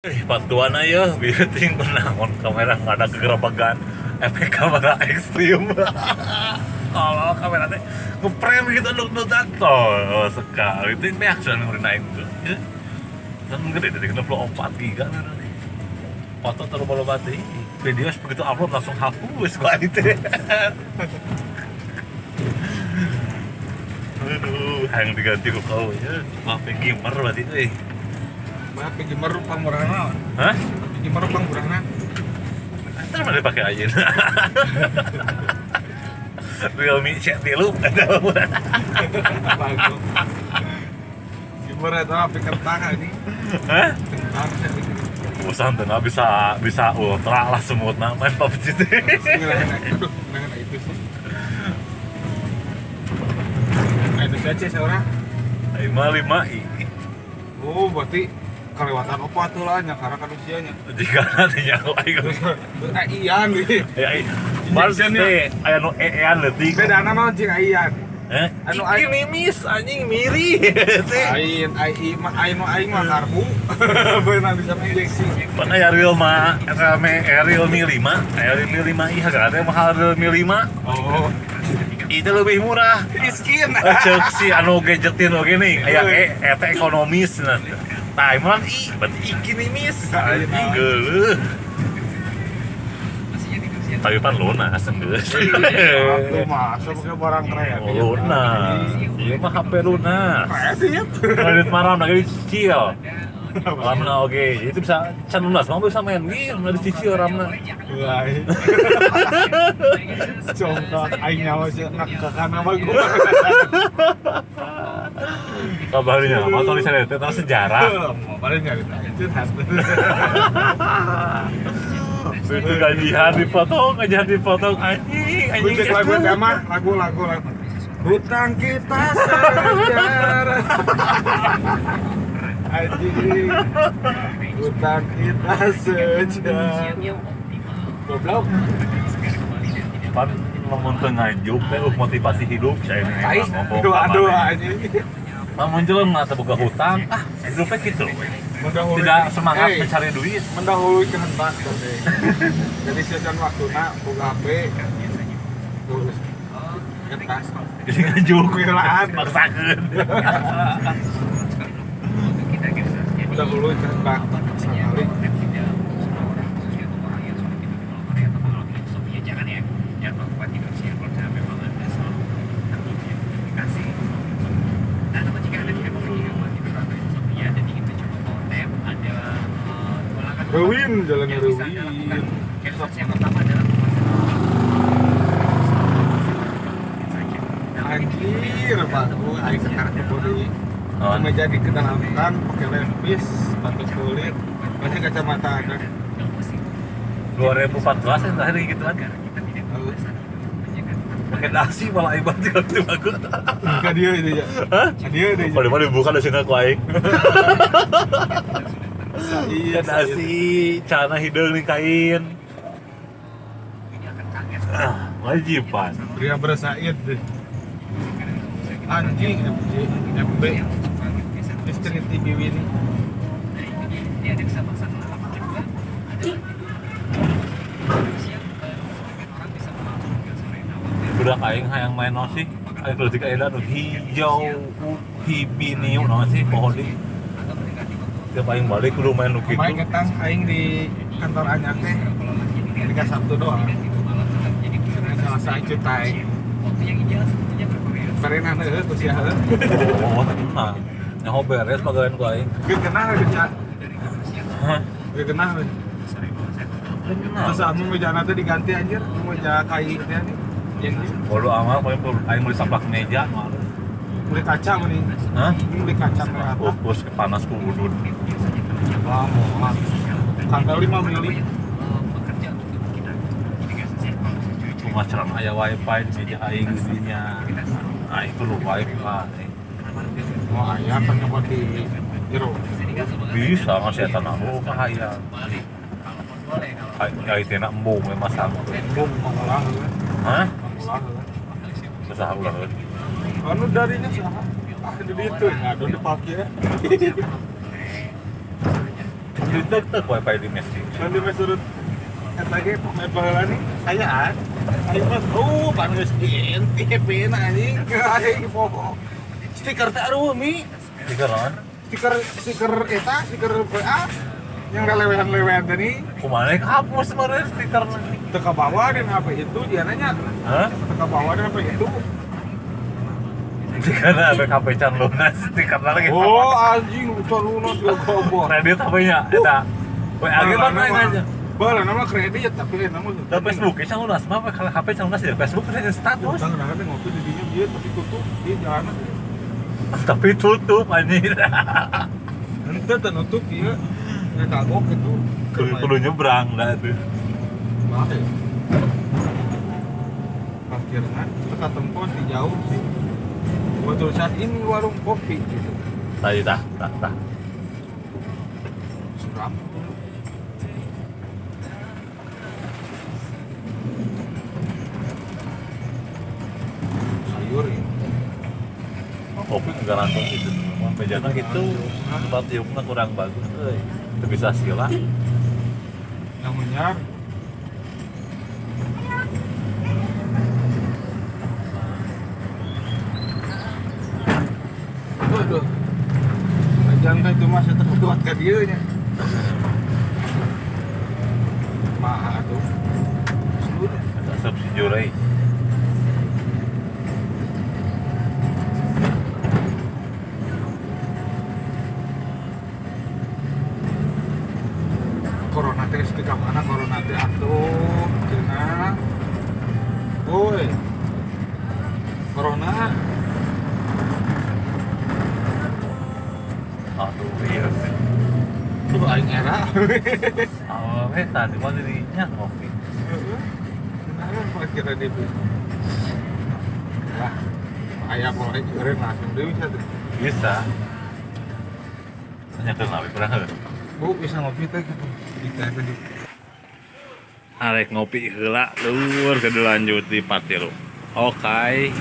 Bantuan aja, biar ting menangon kamera nggak ada kegerabagan, efek kamera ekstrim. Kalau kamera teh ngeprem gitu nuk oh, sekali itu banyak sudah ngurinain naik tuh. Dan gede dari 64 giga nih. Foto terlalu bati, video begitu upload langsung hapus gua itu. Aduh, yang diganti kok kau ya. Maaf gamer berarti euy. Maaf gamer pangmurahna. Hah? Gamer pangmurahna. Ntar mana dipakai aja. Realme C3 eta murah. Bagus. Gamer eta HP kentang ini. Hah? Kentang bosan tuh bisa bisa ultra lah semutna main PUBG teh. Aduh, nah itu sih. Nah itu saja seorang. 55i. Oh, berarti kelewatan opat tuh lah, karena kan usianya. Jika nantinya aku aing. Ian nih. Ya, baru teh aya nu ean leutik. Bedana mah jeung aian. Eh, Anu aing nimis anjing miri teh. Aing ai mah aing mah aing mah karbu. Beunang bisa injeksi. Pan aya Realme Realme 5, Realme 5i harga teh mahal Realme 5. Oh. Itu lebih murah. Miskin. Cek si anu gadgetin oge nih, aya eta ekonomis nah. Tah emang i, berarti iki nimis. Anjing geuleuh. Tapi pan lunas geus. Atuh masa pakai barang kredit. Lunas. Ieu mah HP lunas. Kredit. Kredit maram lagi dicicil. Ramna oge, itu bisa can lunas mah bisa main game dicicil ramna. Wah. Congkak aing nyawa sih ngakakan sama gua. Kabarnya, mau tulisan itu tentang sejarah. Mau paling nyari curhat. Itu gajian dipotong, anjing, anjing. Cek lagu tema, lagu. Hutang kita sejarah. Anjing. Hutang kita sejarah. Goblok. Pan lamun teu ngajuk teh motivasi hidup saya ini ngomong. Aduh anjing. Lamun jelema teu boga hutang, ah hidupnya gitu. Mendahului, tidak semangat mencari duit, mendahului kehendak tadi. Jadi season waktuna boga HP terus eta jadi ngajuk wilaan maksakeun. Mendahului kehendak sekali. Ruwin, jalan ruwin. Anjir, Pak. Aing sekarang kebodi. Meja di kedalamkan pakai lempis, sepatu kulit, masih kacamata ada. 2014 yang terakhir gitu kan. Pakai dasi malah ibarat itu bagus. Enggak dia itu ya. Hah? Dia itu. Kalau mana dibuka dari sini aku aing. Iya, dasi, celana hidung nih kain. Ah, wajib pan. Pria bersaid deh. Anjing FJ, FB, Istri TV ini. Budak aing hayang main naon sih? Aing leutik ayeuna nu hijau hibiniu naon sih pohon deui. Tiap aing balik kudu main nu kitu. Main ketang aing di kantor anyar teh. Ketika Sabtu doang. Senin Selasa aing cuti. Perenan heuh usia heuh. Oh, tenang. Nyaho beres pagawean ku aing. Geus kenal geus nya. Hah? Geus kenal. Terus anu mejana teh diganti anjir, meja kai teh anjir. Bodo amat paling aing meuli saplak meja mah. Beli kaca mending. Hah? Beli kaca merah. Oh, bos kepanas ku udud. Wah, moal. Kabel 5 mili. Cuma cerang aya wifi di meja aing dinya. Aing kudu wifi. Oh, aya kan nyobot di jero. Bisa ngasih eta namu ka aya. Ai teh na embung we masang. Embung mangulah we. Hah? Mangulah we. Saha ulah we? Anu darinya saha? Ah, di ditu ngadu di parkir. Ditek-tek wifi di mes sih. Kan di mes surut eta ge pemain baheula nih ayaan. Aing mah oh pan geus NTP na anjing. Aing poho. Stiker teh aduh mi. Stiker naon? Stiker stiker eta stiker WA yang lelewehan-lewehan tadi Kumaha hapus meureun stikerna. teu kabawa dan HP itu dia nanya Hah? teu kabawa dan HP itu. Stikerna HP can lunas, stikerna lagi. Oh anjing can lunas gak goblok. Kredit HP-nya eta. WA ge mah naik aja. Baheula nama kredit tapi lain nama. Dan Facebook can lunas mah kalau HP can lunas ya Facebook kan status. Utang nah ngopi di dinya dia tapi tutup dia jalan. Tapi tutup anjir. Ente teu nutup ieu. Ya kagok gitu. Kudu nyebrang dah tuh. Bahaya. Parkiran teka tempo sih jauh sih. Buat tulisan ini warung kopi gitu. Tadi tah tah tah. Suram. Sayur ya. Kopi nggak langsung itu teman mejana gitu tempat tiupnya kurang bagus euy. Teu bisa sila. Yang menyar. Waduh. Jangan itu mah saya terkuat ke dia nya. Mahal tuh. Seluruh. Eta subsidi jurai. Corona teh di mana corona teh atuh cenah. Woi. Corona. Aduh iya sih. Tuh aing era. Oh, tadi mah dirinya ngopi. Heeh. Cenah parkiran di bis. Wah. Aya boleh eureun langsung deui bisa tuh. Bisa. Tanyakeun lah kurang heuh. Bu bisa ngopi teh gitu. Di teh tadi. Arek ngopi heula leueur kudu lanjut di part 3. Oke.